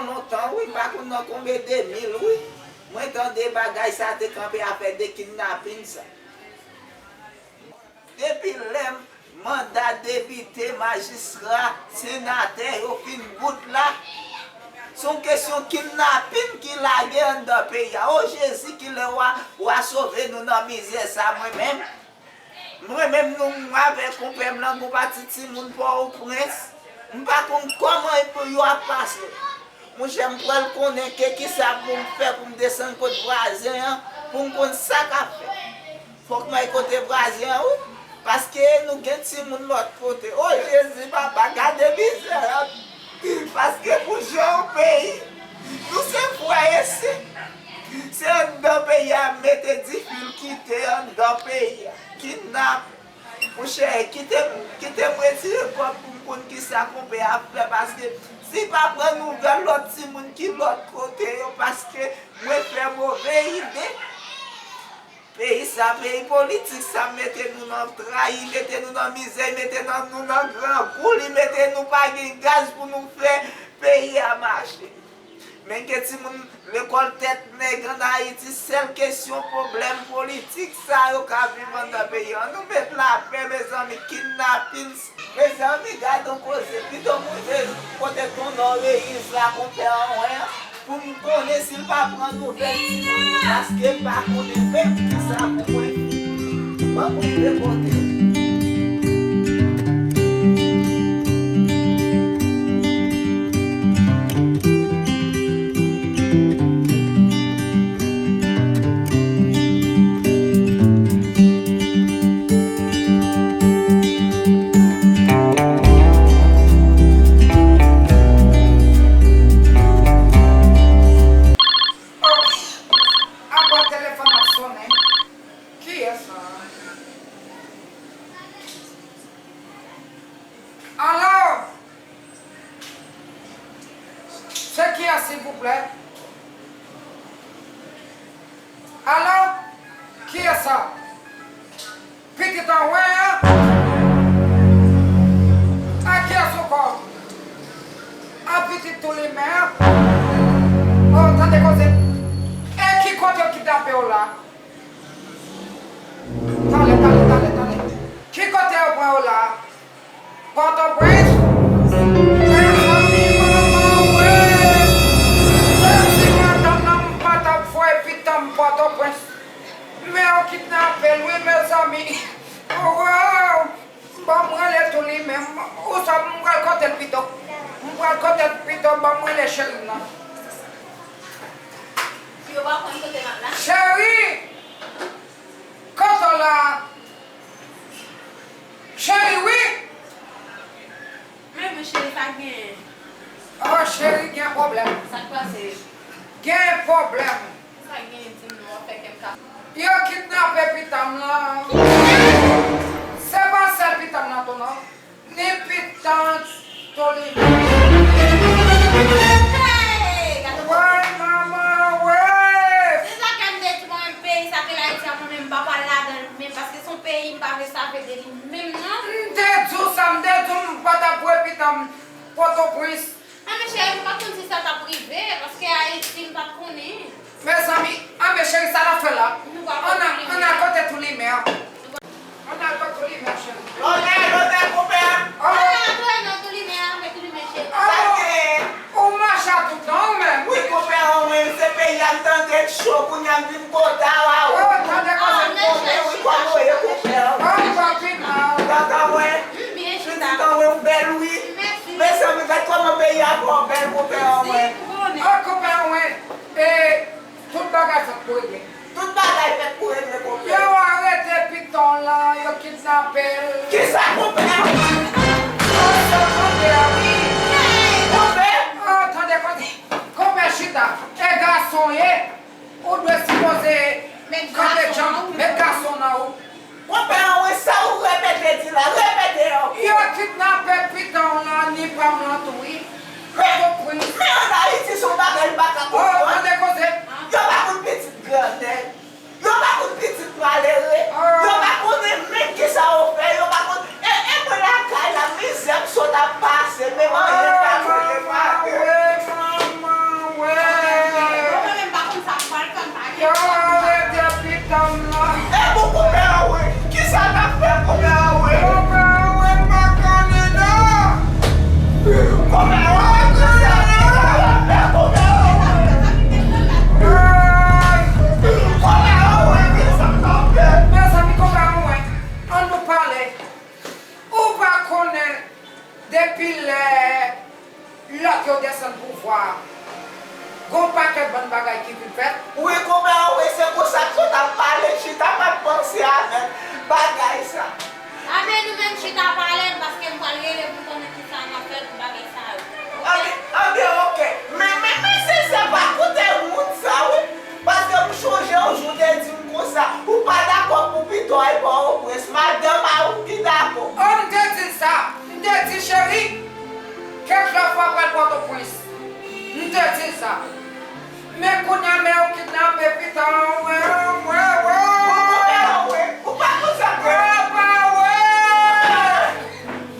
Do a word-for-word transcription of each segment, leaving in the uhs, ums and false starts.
Lontan wi, m pa konn nan konbyen de mil wi. Mwen tande bagay sa te kanpe afè de kidnapin sa. Depi lè manda depite, majistra, senatè yo fin bout la, se yon kesyon kidnapin ki lage anndan peyi a. O Jezi, kilè w a, w a sove nou nan mizè sa, mwen menm? Mwen menm, nou, mwen avèk konpè m lan, gon pati timoun Pòtoprens. M pa konn kòman yo ap pase. Monchè, m pral konnen ke kisa pou m fè pou m desann kot vwazen an, pou m konn sa k ap fèt. Fòk m al kote vwazen an, wi. Paske nou gen timoun lòt kote. O Jezi, papa, gade mizè a. Paske pou jan yon peyi, nou se frè e sè. Se anndan peyi a mete dife l kite anndan peyi a. Kidnap. Monchè, kite m, kite m retire kò m pou m konn kisa konpè a ap fè, paske si pa pran nouvèl lòt timoun ki lòt kote yo, paske mwen fè move ide. Peyi sa, peyi politik sa mete nou nan trayi, mete nou nan mizè, mete nan, nou nan grangou, li mete nou pa gen gaz pou nou fè peyi a mache. Men gen timoun lekòl tèt nèg ann Ayiti, sèl kesyon pwoblèm politik sa yo ka viv anndan peyi an. Nou met lapè, mezanmi, kidnapin. Mezanmi, gade yon koze. Pito m rive kote tonton Reyis la, konpè Anwen an, pou m konnen si l pa pran nouvèl timoun yo, paske m pa konnen menm kisa pou mwen fè. Ban m rive kote l. Apa telefòn ap sonnen. Kiyès sa? Alo? Se kiyès, silvouplè? Alo? Kiyès sa? Pitit Anwen an? A kiyès ankò? A pitit Toulimen an? O, tande koze. E ki kote yo kidnape w la? Talè, talè, talè, talè. Ki kote yo pran yo la? Pòtoprens? Mezanmi, manman mwen! Jezi, madanm nan, m pa t ap voye pitit m Pòtoprens. Men yo kidnape l wi, mezanmi. Waw! Ban m rele Toulimen. Ou sa, m pral kote l pito. M pral kote l pito, ban m rele cheri m nan. Yo pa konn kote m ap la. Cheri! Kote w la? Cheri, wi! Men, men cheri, sa genyen. O, cheri, gen pwoblèm. Sa k pase? Gen pwoblèm. Sa genyen, di m non, w ap fè kè m ka. Yo kidnape pitit m lan. Kidnape? Se pa sèl pitit m lan tou non. Ni pitit Toulimen. Hey! Gade. Woy, manman, woy! Se sa k ap detwi mwen menm peyi sa, peyi Ayiti a, mwen menm m pa pral ladan l menm, paske se yon peyi m pa vle save de li menm non. M te di w sa, m te di w m pa t ap voye pitit m Pòtoprens. Anben cheri, m pa t konn si sa t ap rive, paske Ayiti m pa t konnen. Mezanmi, anben cheri, sa n ap fè la? Ann al, ann al kote Toulimen an. Ann al kote Toulimen, cheri. Lòtè, lòtè, konpè. Ann al kote non Toulimen an, men Toulimen cheri. Sa k genyen? Ou mache a tout non ou menm. Wi, konpè, anwen, se peyi a m tande l cho, kounye a m vin kota w a ou. O, tande koze. Konpè, wi, kòman w ye, konpè? O, m pa pi mal. Tande, anwen. M byen chita. Pitit anwen, ou bèl, wi. Mèsi. Mezanmi, gad kòman peyi a fè w bèl, konpè anwen. Mèsi, ou konnen. O, konpè anwen, e, tout bagay fèt pou regle. Tout bagay fèt pou regle, konpè. Yo arete pitit w lan, yo kidnape l. Kisa, konpè? Konpè, konpè, wi. Konpè? O, tande koze. Konpè chita. E gason w ye. Ou dwe sipoze kanpe djanm, met gason nan ou. Konpè anwen, sa ou repete di la, repete ankò. Yo kidnape pitit w lan, ni pa m lan tou wi. Pòtoprens. Men ann Ayiti se yon bagay m pa ka konprann. O, tande koze. Yo pa konn pitit grannèg. Yo pa konn pitit malere. Yo pa konnen menm kisa yo fè. Yo pa konn. E, e mwen lakay la, mizè m sot ap pase, menm anyen m pa konnen, pa gen. Lòt yo desann pouvwa a. Gon pakèt bann bagay ki vin fèt. Wi, konpè, wi, se konsa ke w t ap pale, chita m ap panse avèk bagay sa. Anben, nou menm chita pale, paske m pral rele pou konnen kisa n ap fè pou bagay sa yo. Anben, anben, oke. Men, men, men, se, se pa koute moun sa, wi. Paske m chonje yon jou w te di m konsa, ou pa dakò pou Pitò al Pòtoprens. Madanm a ou ki dakò. Oh, m te di l sa. M te di, cheri, kèk lòt fwa pral Pòtoprens. M te di l sa. Men kounye a, men yo kidnape Pita, anwè, anwè, anwè. Ou pa konn sa k fè. Anwè.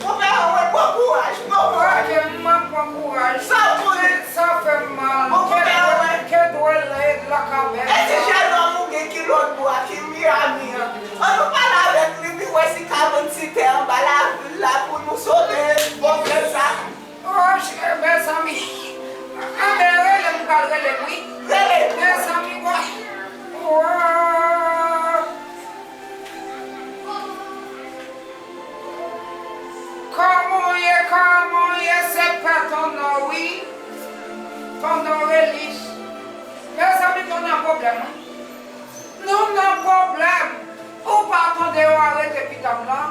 Konpè, anwè, bon kouraj, bon kouraj. Ok, m ap pran kouraj. Sa w konnen. Sa fè m mal. Bon, konpè, anwè. Ke dwe lè lakabè. E ti jennonm ou gen ki lòt bò a, ki Miami an. Ann nou pale avèk li, li wè si ka vann ti tè anba lavil la pou nou sove pwoblèm sa. Oh, ch-, mezanmi. Anben, rele m, m pral rele l, wi. Rele m. Mezanmi, bon. Oh. Kòman w ye, kòman w ye, se pa ton non, wi. Ton non Relis. Mezanmi, nou nan pwoblèm, wi. Nou nan pwoblèm. Ou pa tande yo arete Pita m lan?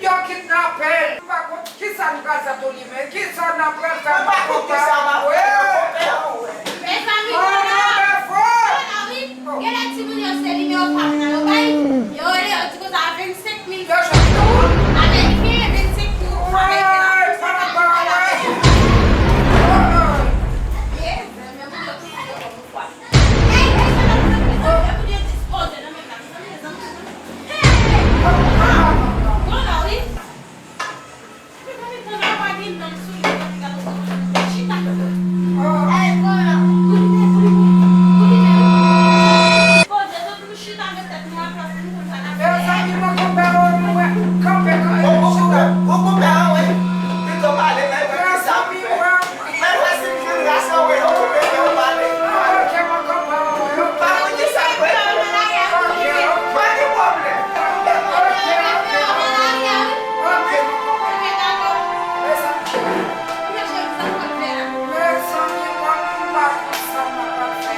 Yo kidnape l. M pa konn kisa n pral fè tou li menm. Kisa n ap pral fè? Mwen pa konn kisa m ap fè, non, konpè, anwè. Mezanmi, Kona! Kona, wi. Genlè timoun yo se nimewo pa m nan yo bay. Yo rele, yo di konsa vennsenk mil. Yo jwenn yo. Ameriken, vennsenk mil ameriken. Mezanmi, moun yo touye yo. Mezanmi, mwen konpè, mwen wè kanpe kanpe. Ou konpè, ou konpè, wi. Pito pale, men mwen ki sa m fè. Men mwen si m jwenn ras anwè yo, ou mete yo pale. Pa konn ki sa k fè. Pa gen pwoblèm. Mezanmi, mwen pa konn sa mwen pral fè.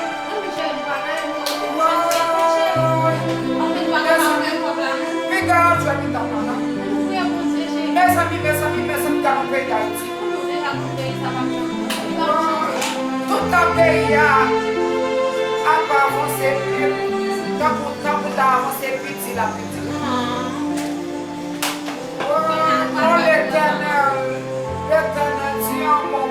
Piga yo jwe pitan nan. Mezanmi, mezanmi, mezanmi, gade peyi Dayiti. Tout tan peyi a ap avanse, tankou, tankou l ta avanse pi di, l ap pi di. Oh, Letènèl, Letènèl, di yon mo.